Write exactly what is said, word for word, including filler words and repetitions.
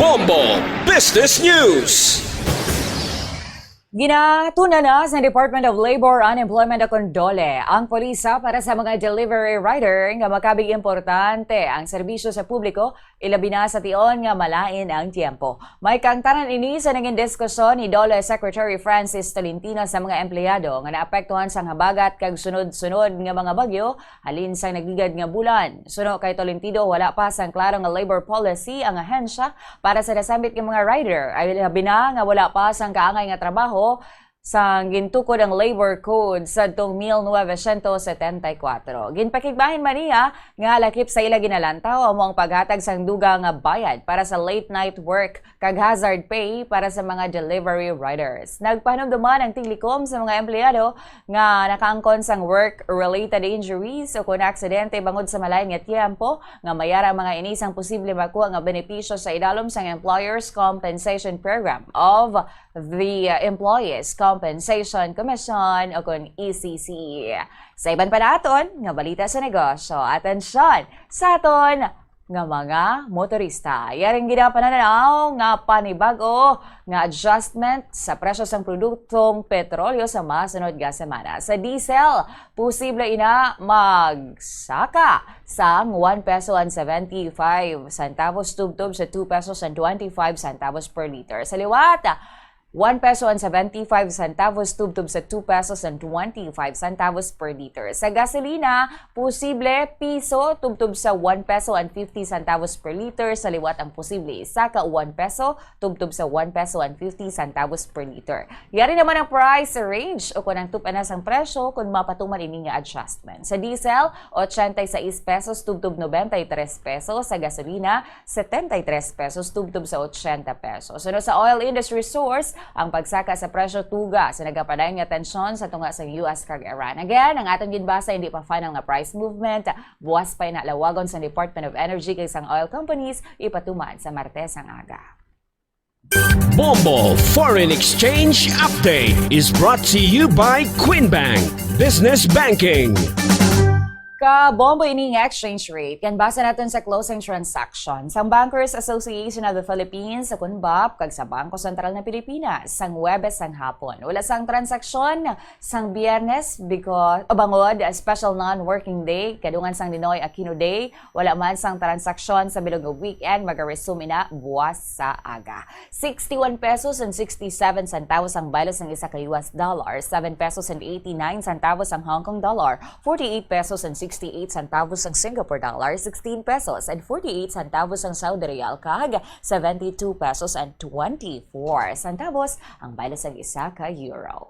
Bombo Business News. Ginatuna na sa Department of Labor and Employment o kon DOLE ang polisa para sa mga delivery rider nga makabig importante ang serbisyo sa publiko, ilabi na sa tion nga malain ang tiyempo. May kaangtanan ini sa naging diskusyon ni DOLE Secretary Francis Tolentino sa mga empleyado nga naapektuhan sang habagat kag sunod-sunod nga mga bagyo halin sang nagligad nga bulan. Suno kay Tolentino, wala pa sang klaro nga labor policy ang ahensya para sa nasambit nga mga rider, ay labi na nga wala pa sang kaangay nga trabaho sang gintukod ang labor code sadtong mil novecientos setenta y cuatro. Ginpakigbahin man niya nga lakip sa ila ginalantaw amo ang paghatag sang dugang nga bayad para sa late night work kag hazard pay para sa mga delivery riders. Nagpahinumduman ang Tiglikom sa mga empleyado nga nakaangkon sang work-related injuries o kon aksidente bangod sa malain nga tiyempo nga mayara ang mga ini sang posible makuha nga benepisyo sa idalom sang Employers Compensation Program of the Employees Compensation Commission o kon E C C. Sa iban pa naton nga balita sa negosyo, atensyon sa aton nga mga motorista. Yaring ginapananaw nga panibag-o nga adjustment sa presyo sang produktong petrolyo sa masunod nga semana. Sa diesel, posible ina magsaka sang one peso and seventy-five centavos tubtob sa two pesos and twenty-five centavos per liter. Sa liwat, one peso and seventy-five centavos tubtob sa two pesos and twenty-five centavos per liter. Sa gasolina, posible piso tubtob sa one peso and fifty centavos per liter. Sa liwat ang posible, saka one peso tubtob sa one peso and fifty centavos per liter. Yari naman ang price range o kon ang tup-anan sang presyo kon mapatuman ini nga adjustment. Sa diesel, ochenta y seis pesos tubtob noventa y tres pesos. Sa gasolina, setenta y tres pesos tubtob sa ochenta pesos. Suno sa oil industry source, ang pagsaka sa presyo tuga sa nagapadayon nga tensyon sa tunga sa U S kag Iran. Again, ang aton ginbasa hindi pa final nga price movement. Buwas pa ina lawagon sa Department of Energy kag sang oil companies ipatuman sa Martes ang aga. Bombo Foreign Exchange Update is brought to you by Queen Bank Business Banking. Kabombo ini nga exchange rate, yan basa naton sa closing transaction sang Bankers Association of the Philippines, sa kunbap, kag sa Bangko Sentral ng Pilipinas sang Huwebes sang hapon. Wala sang transaksyon sang Biyernes because, o bangod, special non-working day, kadungan sang Ninoy Aquino Day. Wala man sang transaksyon sa bilog nga weekend, magaresume na buwas sa aga. Sixty-one pesos and sixty-seven centavos ang baylo sang isa ka U S dollar, seven pesos and eighty-nine centavos ang Hong Kong dollar, forty-eight pesos and sixty-eight centavos ang Singapore dollar, sixteen pesos and forty-eight centavos ang Saudi riyal, kag seventy-two pesos and twenty-four centavos ang baylo sang isa ka euro.